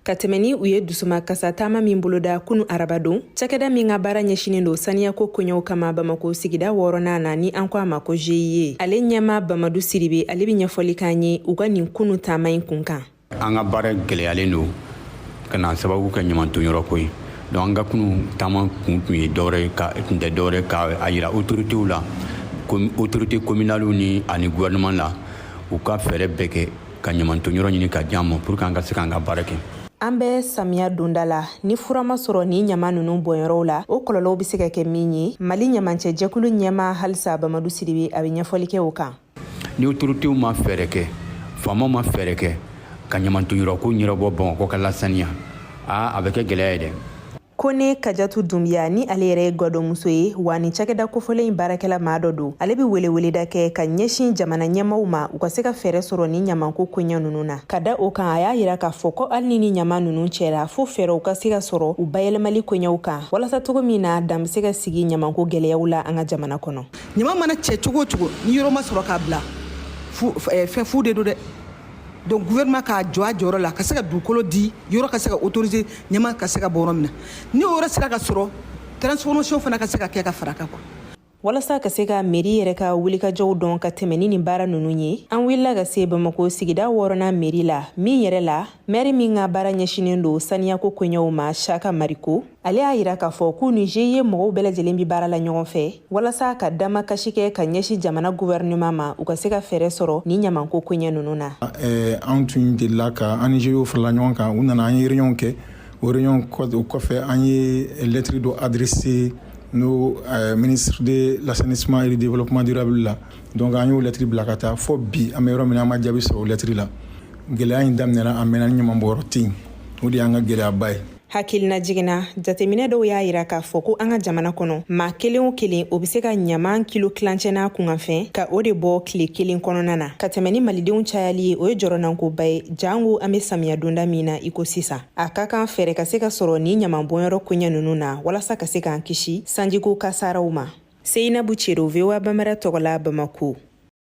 Ka tɛmɛ ni u ye dusumakasa taama min boloda kunu arabadon, cakɛda min ka baara ɲɛsinin don saniyako koɲɛw kama Bamako sigida wɔɔrɔnan na, ni an ko a ma ko GIE, ale ɲɛma Bamadu Siribe, ale bɛ ɲɛfɔli k'an ye u ka nin kunu taama in kun kan. An ka baara gɛlɛyalen don ka na sababu kɛ ɲamantonyɔrɔ ko ye. Donc an ka kunu taama kun tun ye dɔwɛrɛ ka tun tɛ dɔwɛrɛ ka a yira autoritéw la, autorité communales ni ani gouvernement la, u ka fɛɛrɛ bɛɛ kɛ ka ɲamantonyɔrɔ ɲini ka di an ma pour que an ka se k'an ka baara kɛ. An bɛ samiya donda la, ni fura ma sɔrɔ ni ɲama ninnu bɔnyɔrɔw la, o kɔlɔlɔw bɛ se ka kɛ min ye, Mali ɲamancɛ jɛkulu ɲɛma halisa Bamadu Siribe, a bɛ ɲɛfɔli kɛ o kan. Ni autoritéw ma fɛɛrɛ kɛ, faamaw ma fɛɛrɛ kɛ ka ɲamantonyɔrɔ ko ɲɛnabɔ Bamakɔ ka lasaniya, aa, a bɛ kɛ gɛlɛya ye dɛ. Kone Kajatu Dunbiya, ni ale yɛrɛ ye gwadonmuso ye, wa ni cakɛda kofɔlen in baarakɛla maa dɔ don, ale bɛ weleweleda kɛ ka ɲɛsin jamana ɲɛmaw ma, u ka se ka fɛɛrɛ sɔrɔ ni ɲamanko koɲɛ ninnu na. Ka da o kan, a y'a yira k'a fɔ ko hali ni ni ɲama ninnu cɛra, fo fɛɛrɛw ka se ka sɔrɔ u bayɛlɛmali koɲɛw kan, walasa cogo min na dan bɛ se ka sigi ɲamanko gɛlɛyaw la an ka jamana kɔnɔ. Ɲama mana cɛ cogo o cogo, ni yɔrɔ ma sɔrɔ k'a bila, fɛn fu de don dɛ. Donc gouvernement k'a jɔ a jɔyɔrɔ la, ka se ka dugukolo di, yɔrɔ ka se ka autoriser, ɲama ka se ka bɔ yɔrɔ min na. Ni o yɔrɔ sera ka sɔrɔ, transformation fana ka se ka kɛ ka fara kan quoi. Walasa ka se ka mairie yɛrɛ ka wulikajɔw dɔn ka tɛmɛ ni nin baara ninnu ye, an wulila ka se Bamako sigida wɔɔrɔnan mairie la, min yɛrɛ la maire min ka baara ɲɛsinen don saniyako koɲɛw ma, Saka Mariko, ale y'a yira k'a fɔ k'u ni GIE mɔgɔw bɛɛ lajɛlen bi baara la ɲɔgɔn fɛ walasa ka damakasi kɛ ka ɲɛsin jamana gouvernement ma, u ka se ka fɛɛrɛ sɔrɔ ni ɲamanko koɲɛ ninnu na. An tun delila ka an ni GIE farala ɲɔgɔn kan, u nana, an ye réunion kɛ. O réunion kɔfɛ, an ye lettre dɔ adressé no ministre de l'Assainissement et du Développement durable la. Donc an y'o lettre bila ka taa. Fɔ bi, an bɛ yɔrɔ min na, an ma jaabi sɔrɔ o lettre la. Gɛlɛya in daminɛna, a mɛnna, ni ɲamanbɔyɔrɔ tɛ yen, o de y'an ka gɛlɛyaba ye. Hakilina jiginna, jateminɛ dɔw y'a yira k'a fɔ ko an ka jamana kɔnɔ, maa kelen o kelen, o be se ka ɲaman kilo tilancɛ n'a kunkanfɛn ka o de bɔ tile kelen kɔnɔna na. Ka tɛmɛ ni malidenw cayali ye, o ye jɔrɔnankoba ye, jango an be samiya donda min na i ko sisan. A ka kan fɛɛrɛ ka se ka sɔrɔ ni ɲaman bɔnyɔrɔ koɲɛ ninnu na, walasa ka se k'an kisi sanjiko kasaraw ma. Seyinabu Cero, VOA Bambara tɔgɔ la, Bamako.